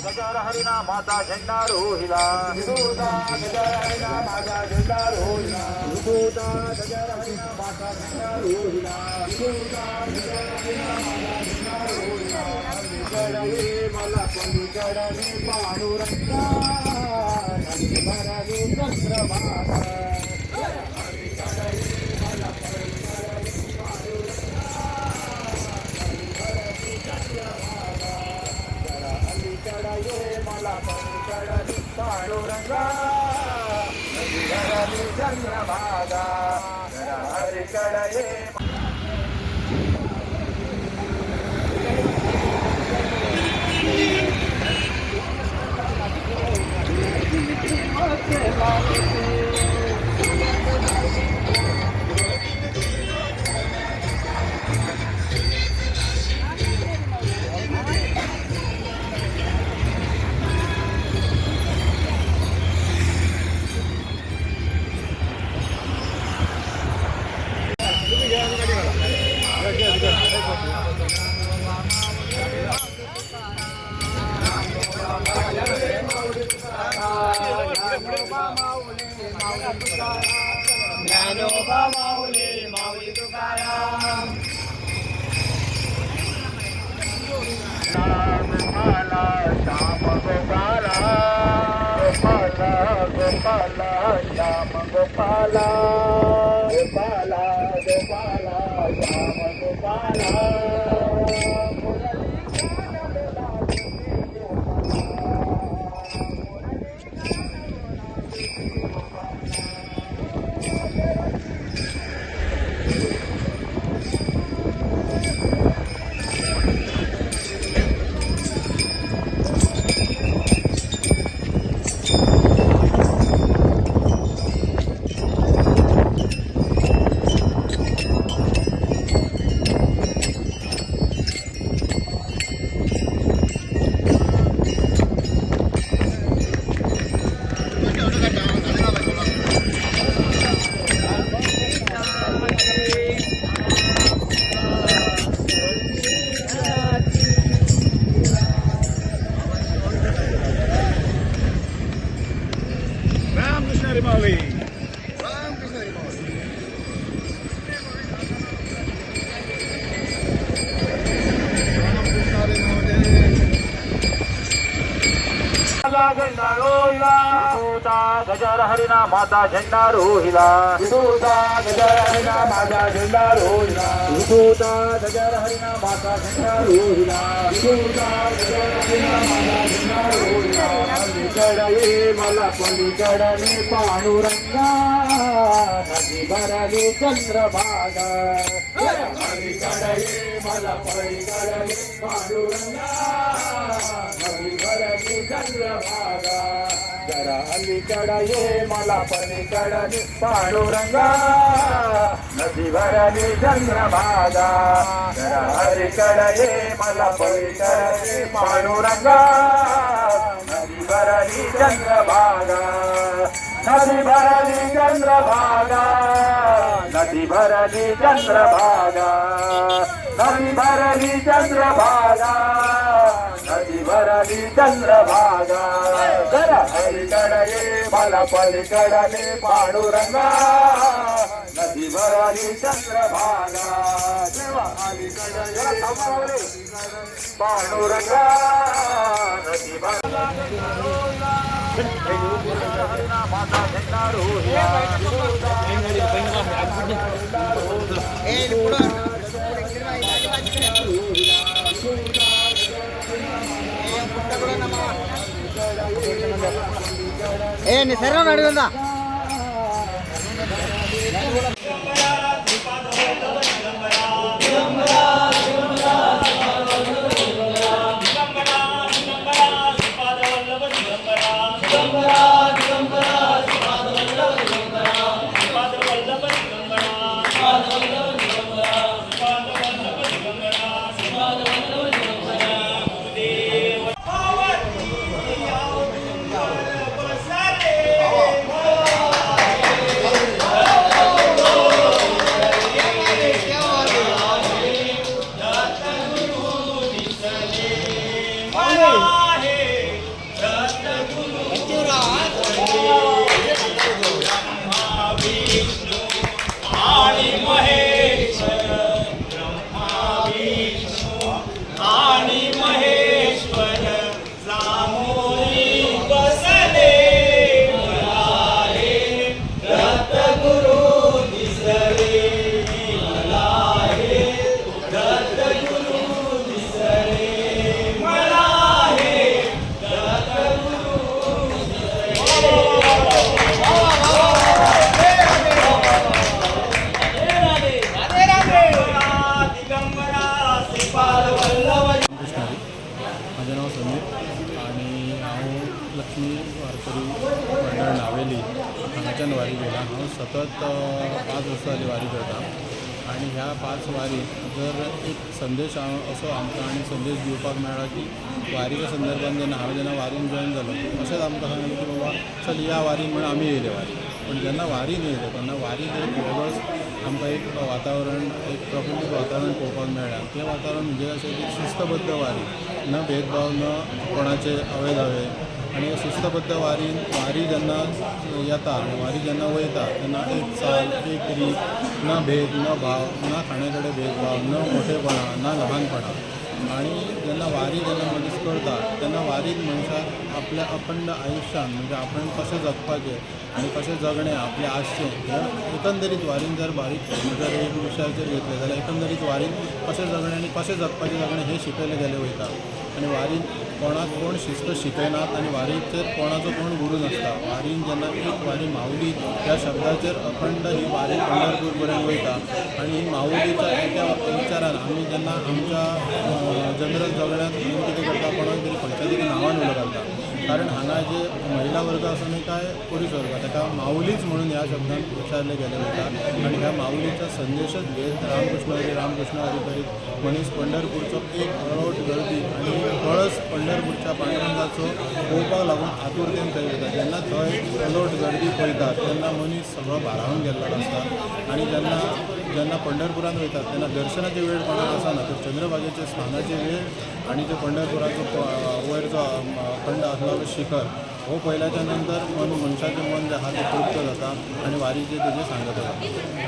गजर हरिणा माता झेंडा रोहिला, गजर हरिणा माता झेंडा रोहिला, गजर हरिणा माता झेंडा रोहिला, गजर हरिणा माता झेंडा रोहिला. अलीकडे मला पलीकडे पांडुरंगा, नदी भरली चंद्रभागा. अलीकडे मला पलीकडे पांडुरंगा, नदी भरली चंद्रभागा. जरा अलीकडे ये मला पलीकडे पांडुरंगा, नदी भरली चंद्रभागा. जरा अलीकडे ये. ज्ञानोबा माऊली माऊली तुकाराम. गोपाला श्याम गोपाला, गोपाला गोपाला श्याम गोपाला, गोपाला गोपाला श्याम गोपाला. मुरली गान बोला गोपाला, मुरली गान बोला गोपाला. रामकृष्ण हरी माऊली, रामकृष्ण हरी माऊली. रामकृष्ण हरी माऊली. झेंडा रोहिला, गजर हरिणा माता झेंडा रोहिला, गजर हरिणा माता झेंडा रोहिला, गजर हरिणा माता झेंडा रोहिला, गजर हरिणा माता झेंडा रोहिला. अलीकडे मला पलीकडे पांडुरंगा, नदी भरली चंद्रभागा. अलीकडे मला पलीकडे पांडुरंगा, नदी भरली चंद्रभागा. जरा अलीकडे ये मला पलीकडे पांडुरंगा, नदी भरली चंद्रभागा. जरा अलीकडे ये मला पलीकडे पांडुरंगा, नदी भरली चंद्रभागा, नदी भरली चंद्रभागा, नदी भरली चंद्रभागा, नदी भरली चंद्रभागा, नदी भरली चंद्रभागा. जरा अलीकडे ये मला पलीकडे पांडुरंगा, नदी भरली चंद्रभागा. देवा अलीकडे ये पांडुरंगा, नदी माता झेंडा रोहिला. ए पुढं. ए निसर्ग नडवंदा. मला हे दत्तगुरु ब्रह्मा विष्णू आणि महेश्वर, ब्रह्मा विष्णू आणि महेश्वर सामोरी बसले, मला हे दत्तगुरु दिसले, मला हे दत्तगुरु दिसले, मला हे दत्तगुरु. दिगंबरा श्रीपाद वल्लभ. कृष्ण हरी. म्हजें नांव समीर आनी हांव लक्ष्मी वारकरी मंडळ नावेली हांगाच्यान वारी घेला. हांव सतत 5 वर्सां जालीं वारी करता आनी ह्या 5 वारीत जर एक संदेश हांव असो आमकां आनी संदेश दिवपाक मेळ्ळा की वारीच्या संदर्भान जेन्ना हांव जेन्ना वारीन जॉयन जालो, अशेंच आमकां सांगलें की बाबा चल या वारीन म्हण आमी येयले वारी. पूण जेन्ना वारीन येयले तेन्ना वारीन एक वेगळोच आमकां एक वातावरण, एक प्रफुल्लीत वातावरण पळोवपाक मेळ्ळें. तें वातावरण म्हणजे अशें की शिस्तबद्ध वारी, न भेदभाव, न कोणाचे अवे दावे. आनी शिस्तबद्ध वारीन वारी जेन्ना येता आनी वारी जेन्ना वयता तेन्ना एक चाल, एक रीत, न भेद न भाव, ना खाण्या कडेन भेदभाव, न मोठेपणा ना लहानपणा. आनी जेन्ना वारी जेन्ना मनीस करता तेन्ना वारीन मनशाक आपल्या अखंड आयुश्यान म्हणजे आपण कशें जगपाचें आनी कशें जगणें आपलें आसचें हें एकंदरीत वारीन जर बारीक जर एक विशयाचेर घेतलें जाल्यार एकंदरीत वारीन कशें जगणें आनी कशें जगपाचें जगणें हें शिकयलें गेलें वयता. आनी वारीन कोणाक कोण शिस्त शिकयनात आनी वारीचेर कोणाचो कोण गुरू नासता. वारीन जेन्ना एक वारी माऊली ह्या शब्दाचेर अखंड ही वारी पंढरपूर पर्यंत वयता आनी ही माऊलीच्या एका विचारान आमी जेन्ना आमच्या जनरल जगण्यांत आमी कितें करता, कोणाक तरी खंयच्या तरी नांवान उलो घालता. कारण हांगा जे महिला वर्ग आसा न्ही काय पुरूश वर्ग, ताका माऊलीच म्हणून ह्या शब्दान उच्चारलें गेलें वता. आनी ह्या माऊलीचा संदेशच घेत रामकृष्ण हरी, रामकृष्ण हरी करीत मनीस पंढरपूरचो एक अलोट गर्दी आनी कळस पंढरपूरच्या पांडुरंगाचो पळोवपाक लागून आतुरतेन थंय वयता. जेन्ना थंय अलोट गर्दी पळयतात तेन्ना मनीस सगळो भारावन गेल्लो आसता. आनी जेन्ना जेन्ना पंढरपुरान वयतात तेन्ना दर्शनाची वेळ कोणाक आसना, तर चंद्रभागेचे स्नानाची वेळ आनी जे पंढरपुराचो वयर जो अखंड आसलो शिखर हो पळयल्याच्या नंतर मन मनशाचें मन जें आहा तें तृप्त जाता आनी वारीचें तेजें सांगत जाता.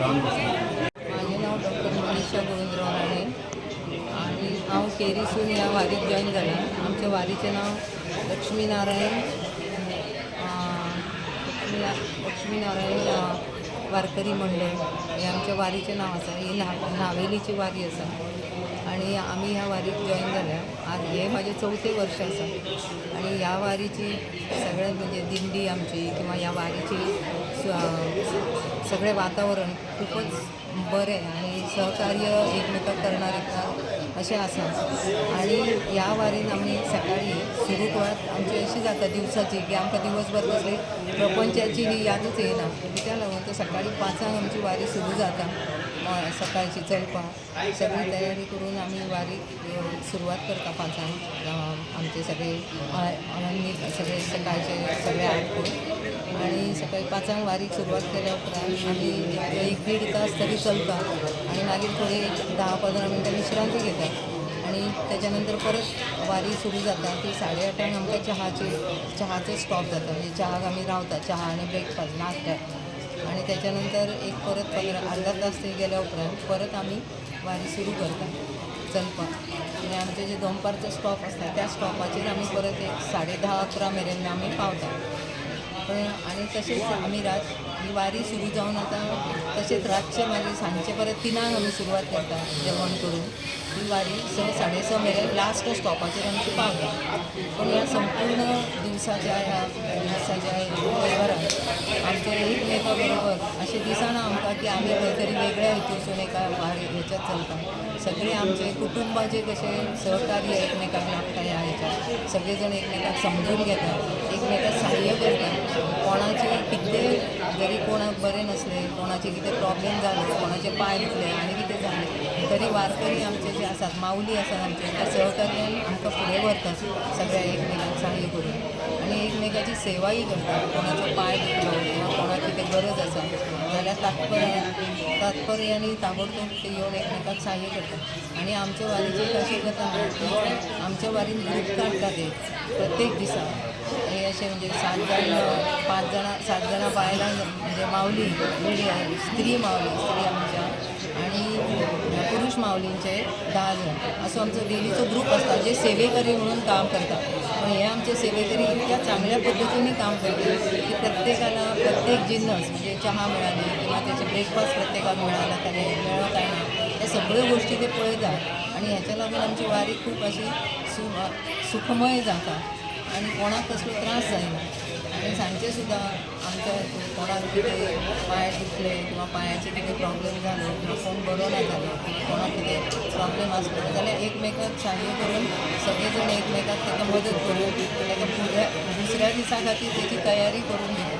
रामकृष्ण. माझे नाव डॉक्टर मनीषा गोविंदराव राणे आणि हांव केरीसून ह्या वारीक जॉयन जाला. आमच्या वारीचें नांव लक्ष्मीनारायण लक्ष्मीनारायण वारकरी मंडळ हें आमच्या वारीचें नांव आसा. ही नावेलीची वारी आसा आणि आमी ह्या वारीक जॉयन जाल्या. आज हें म्हाजें चवथें वर्स आसा आणि ह्या वारीची सगळ्यात म्हणजे दिंडी आमची किंवा ह्या वारीची सगळें वातावरण खूपच बरें आणि सहकार्य एकमेकाक करणार अशें आसा. आणि ह्या वारीन आमी सकाळी सुरवात आमची अशी जाता दिवसाची की आमकां दिवसभर कसली प्रपंचाची ही यादच येयना. कित्याक लागून तर सकाळी 5 आंक आमची वारी सुरू जाता. सकाळची चलपाक सगळी तयारी करून आमी वारीक सुरवात करता 5 आंक. आमचे सगळे आनी सगळे सकाळचे सगळे आटपून आणि सकाळी 5 आंक वारीक सुरवात केल्या उपरांत आमी एक दीड तास तरी चलता आणि मागीर थोडी 10-15 मिनटां विश्रांती घेतात आणि त्याच्यानंतर परत वारी सुरू जाता ती 8:30 आंक आमकां चहाचो स्टॉप जाता. म्हणजे चहाक आमी रावता, चहा आनी ब्रेकफास्ट, नाश्ता. आणि त्याच्यानंतर एक परत 15 अर्धा तास थंय गेल्या उपरांत परत आमी वारी सुरू करता चलपाक. आनी आमचे जे दनपारचो स्टॉप आसता त्या स्टॉपाचेर आमी परत एक 10:30-11 मेरेन आमी पावता. पण आनी तशेंच आमी रात ही वारी सुरू जावन आतां तशेंच रातचे मागीर सांजचे परत 3 आंक आमी सुरवात करता जेवण करून. ही वारी 6, 6:30 मेरेन लास्ट स्टॉपाचेर आमची पावता. पण ह्या संपूर्ण दिवसाच्या ह्या दिवसाच्या वेव्हारात आमच्या एकमेका बरोबर अशें दिसना आमकां की आमी खंय तरी वेगळ्या हितूरसून एका वारी हेच्यात चलता. सगळे आमचे कुटुंबाचे कशें सहकार्य एकमेकाक लागता. ह्या हेच्यात सगळे जण एकमेकाक समजून घेतात, एकमेकाक सहाय्य करतात. कोणाचे कितें जरी कोणाक बरें नासलें, कोणाचे कितें प्रॉब्लेम जालो, कोणाचे पांय दुखले आनी कितें जालें तरी वारकरी आमचे जे आसात, माऊली आसात आमचे, त्या सहकार्यान आमकां फुडें व्हरतात सगळ्या एकमेकांक सहाय्य करून आणि एकमेकाची सेवाही करतात. कोणाचो पांय दुखलो किंवा कोणाक कितें गरज आसा जाल्यार जाल्यार तात्पर्यानी ताबडतोब ते येवन एकमेकाक सहाय्य करतात. आनी आमच्या वारीचें एक अशें जाता की आमच्या वारीन ग्रूप काडटात एक प्रत्येक दिसा हे अशें म्हणजे सात जाण, पांच जाणां, सात जाणां बायलां म्हणजे मावली लेडी, स्त्री मावली, स्त्री आमच्या आनी पुरुष मावलींचे 10 जण असो आमचो डेलीचो ग्रूप आसता जे सेवेकरी म्हणून काम करतात. पण हे आमचे सेवेकरी इतक्या चांगल्या पद्दतीने काम करतात की प्रत्येकाला प्रत्येक जिन्नस म्हणजे चहा मिळाली किंवा त्याचे ब्रेकफास्ट प्रत्येकाक मिळाला काय मेळ्ळो काय ना, हे सगळ्यो गोष्टी ते पळयतात आनी हेच्या लागून आमची वारी खूब अशी सुखमय जाता आनी कोणाक कसलो त्रास जायना. आनी सांजचे सुद्दां आमच्या कोणाक कितें पांय दुखले किंवा पांयाचे कितें प्रॉब्लेम जालो किंवा कोण बरो ना जालो किंवा कोणाक कितें प्रॉब्लेम आसलो जाल्यार एकमेकाक सहाय्य करून सगळे जाण एकमेकाक ताका मदत करून ताका फुडल्या दुसऱ्या दिसा खातीर तेची तयारी करून दिता.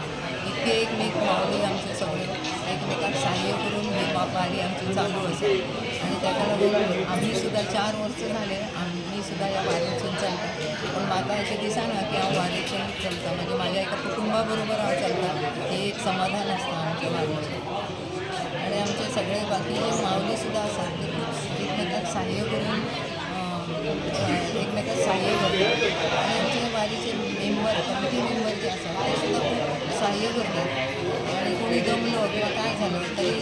इतके एकमेक मावली आमचे सगळे एकमेकाक सहाय्य करून ही वारी आमची चालू आसा. आनी ताका लागून आमी सुद्दां 4 वर्सां जाले आमी सुद्दां ह्या वारीसून चलता. पूण म्हाका अशें दिसना की हांव वारीसून चलता, म्हणजे म्हाज्या एका कुटुंबा बरोबर हांव चलता हें एक समाधान आसता आमच्या वारीचें. आनी आमचे सगळे बाकीचे मावली सुद्दां आसात ते खूब एकमेकाक सहाय्य करून एकमेकाक सहाय्य करतात. आनी आमचे वारीचे मेंबर, कमिटी मेंबर जे आसात ते सुद्दां खूब सहाय्य करतात. आनी कोणी दमलो किंवा काय जालो तरी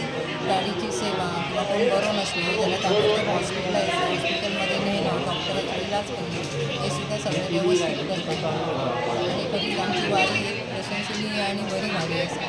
गाडीची सेवा किंवा कोण बरो नासलो जाल्यार ताबडतोब हॉस्पिटलमध्ये नेणं, डॉक्टराचो इलाज करणं हे सुद्दां सगळें व्यवस्थीत करतात. आनी खरीच आमची वारी एक प्रशंसनीय आनी बरी वारी आसा.